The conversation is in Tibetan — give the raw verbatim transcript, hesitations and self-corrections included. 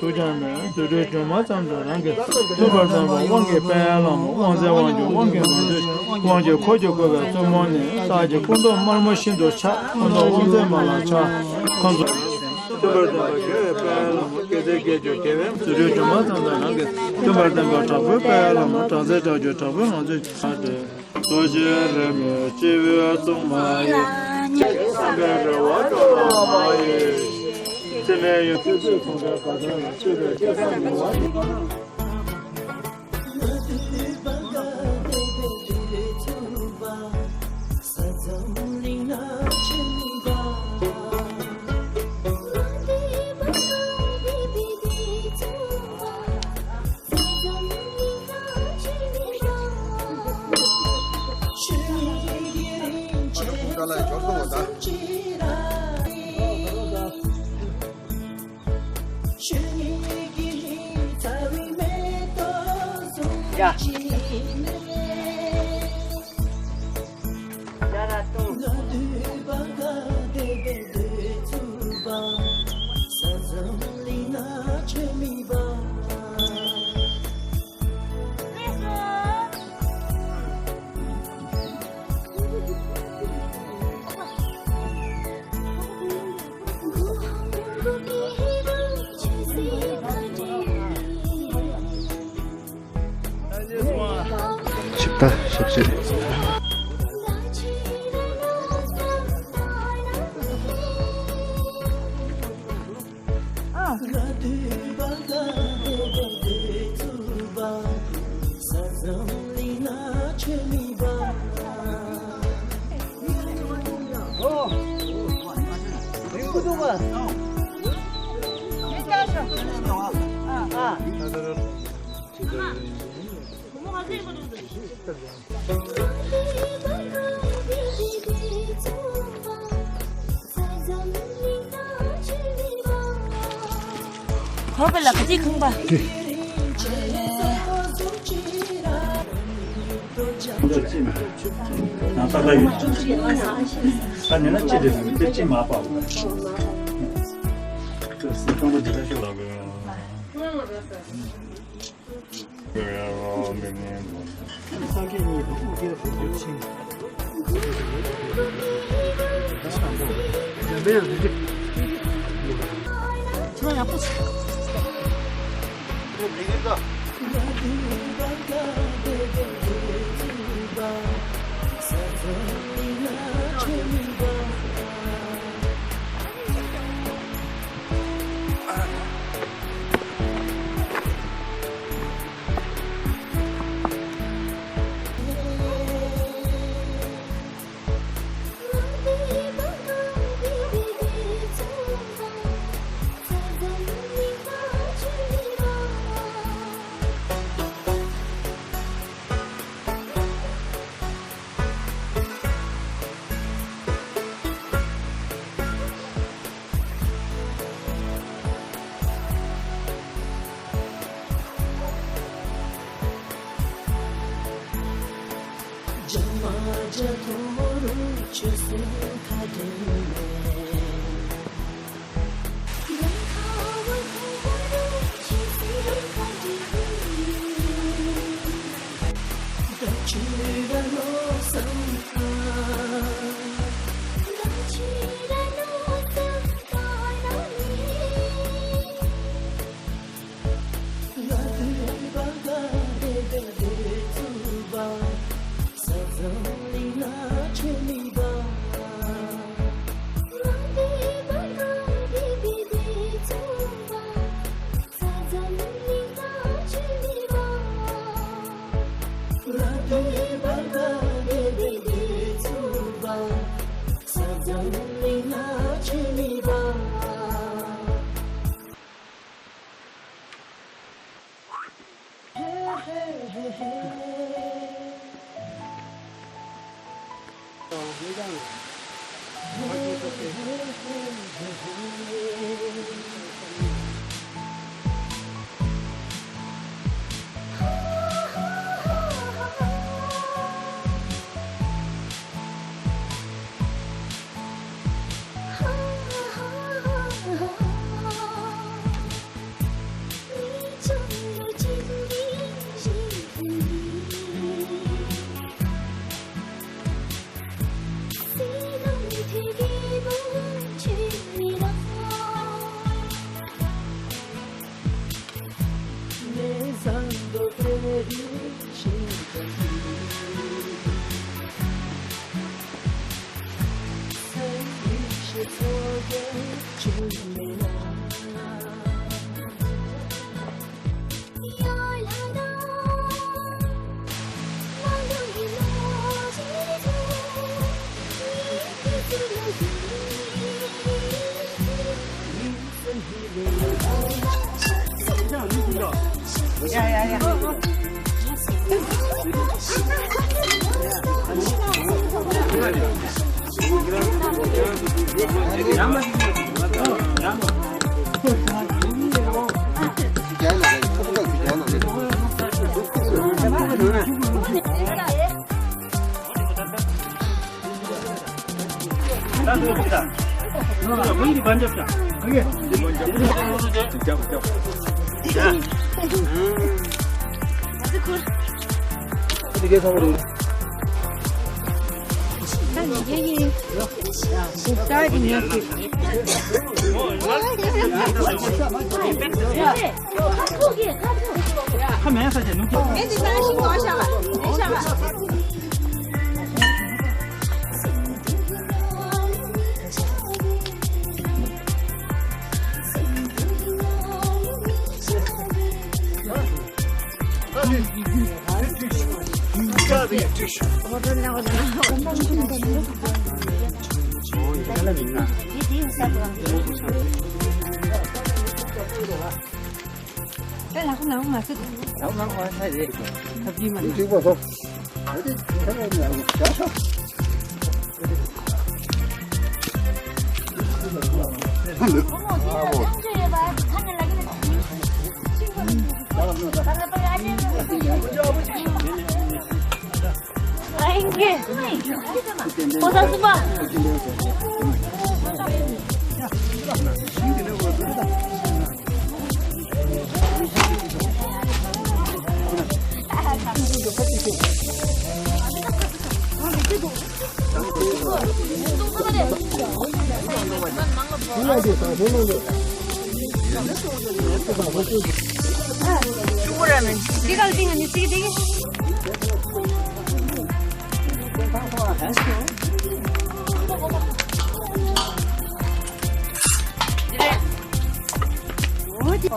སུ་ཀྱང་མེད། རྫུ་འཕྲུལ་སྒྲོན་མ་ཙམ་དུ་རང་གིས་མཐུན་པར་བསྟན་པ། དབང་གི་དཔལ་ལྷ་མོ། དབང་རྫས་དབང་ཕྱུག་དབང་གི་ལོངས་སྤྱོད། དབང་གི་འཁོར་གྱིས་བསྐོར་བའི་བཙུན་མོ་ནི། རྟགས་ཀྱི་སྐུ་མདོག་དམར་མོ་ཤིན་ཏུ་ཕྱག། སྐུ་མདོག་དབང་རྫས་མ་ལ་ཕྱག། ཁམས་གསུམ་མཐུན་པར་བསྟན་པ་དགེ་བའི་དཔལ་ལྷ་མོ། དགེ་རྩའི་དགེ་སྦྱོར་དགེ་བའི་རྫུ་འཕྲུལ་སྒྲོན་མ་ཙམ་དུ་རང་གིས་མཐུན་པར་བསྟན་པ། དྲག་པོའི་དཔལ་ལྷ་མོ། དྲག་རྩལ་དྲག་སྦྱོར་དྲག་པོའི་ངང་ཚུལ་ཕྱག་སྟེ། རྡོ་རྗེ་རེ་མོས་སྤྱི་བོའི་གཙུག་ན་ཡོད། བསམ་པའི་རེ་བ་སྐྱོང་བ་མ་ཡིན། ཚད་མེད་ཡོན་ཏན་ཚོགས་པའི་དགའ་སྟོན་ལ་སྤྱོད་པའི་སྐལ་བཟང་ཡིན་པ། ཞིབ་ལྟ་ཞབས་ཕྱི། ཧོ་པེ་ལ་ཁ་ཅིག་ཁང་པ། འདི་ཅི་མ། ང་ཏག་ཏག་ཡོད། ད་ཉན་ན་ཅི་རེད་ཟེར་ན་དེ་ཅི་མ་པ། ཁང་པ་འདི་ལ་ཤོག་ལ་གོ།